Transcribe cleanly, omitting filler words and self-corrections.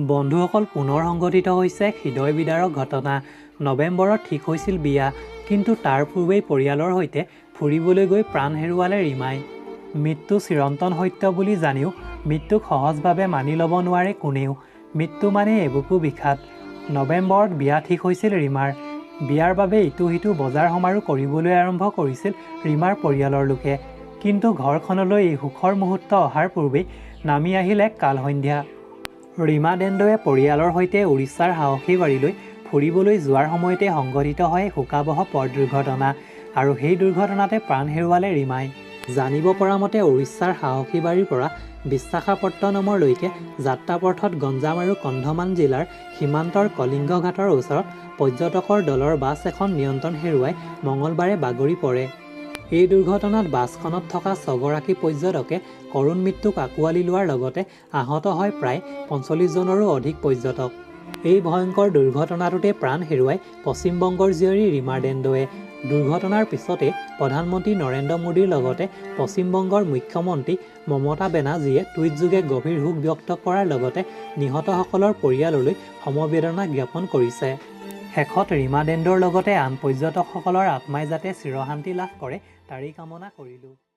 বন্ধুসকল, পুনৰ সংঘটিত হৈছে এক হৃদয় বিদাৰক ঘটনা। নৱেম্বৰত ঠিক হৈছিল বিয়া, কিন্তু তাৰ পূৰ্বেই পৰিয়ালৰ সৈতে ফুৰিবলৈ গৈ প্ৰাণ হেৰুৱালে ৰীমাই। মৃত্যু চিৰন্তন সত্য বুলি জানিও মৃত্যুক সহজভাৱে মানি ল'ব নোৱাৰে কোনেও। মৃত্যু মানেই এবুকু বিষাদ। নৱেম্বৰত বিয়া ঠিক হৈছিল ৰীমাৰ। বিয়াৰ বাবে ইটো সিটো বজাৰ সমাৰো কৰিবলৈ আৰম্ভ কৰিছিল ৰীমাৰ পৰিয়ালৰ লোকে। কিন্তু ঘৰখনলৈ এই সুখৰ মুহূৰ্ত অহাৰ পূৰ্বেই নামি আহিল এক কালসন্ধ্যা। ৰীমা দেন্দৱে পৰিয়ালৰ সৈতে উৰিষ্যাৰ সাহসীবাৰীলৈ ফুৰিবলৈ যোৱাৰ সময়তে সংঘটিত হয় শোকাৱহ পথ দুৰ্ঘটনা আৰু সেই দুৰ্ঘটনাতে প্ৰাণ হেৰুৱালে ৰীমাই। জানিব পৰা মতে, উৰিষ্যাৰ সাহসীবাৰীৰ পৰা বিশাখাপট্টনমলৈকে যাত্ৰাপথত গঞ্জাম আৰু কন্ধমান জিলাৰ সীমান্তৰ কলিংগ ঘাটৰ ওচৰত পৰ্যটকৰ দলৰ বাছ এখন নিয়ন্ত্ৰণ হেৰুৱাই মঙলবাৰে বাগৰি পৰে। এই দুৰ্ঘটনাত বাছখনত থকা 6গৰাকী পৰ্যটকে কৰুণ মৃত্যুক আঁকোৱালি লোৱাৰ লগতে আহত হয় প্ৰায় 45জনৰো অধিক পৰ্যটক। এই ভয়ংকৰ দুৰ্ঘটনাটোতে প্ৰাণ হেৰুৱাই পশ্চিমবংগৰ জীয়ৰী ৰীমা দেন্দৱে। দুৰ্ঘটনাৰ পিছতে প্ৰধানমন্ত্ৰী নৰেন্দ্ৰ মোদীৰ লগতে পশ্চিমবংগৰ মুখ্যমন্ত্ৰী মমতা বেনাৰ্জীয়ে টুইটযোগে গভীৰ শোক ব্যক্ত কৰাৰ লগতে নিহতসকলৰ পৰিয়াললৈ সমবেদনা জ্ঞাপন কৰিছে। শেষত ৰীমা দেন্দৰ লগতে আন পৰ্যটকসকলৰ আত্মাই যাতে চিৰশান্তি লাভ কৰে তাৰেই কামনা কৰিলোঁ।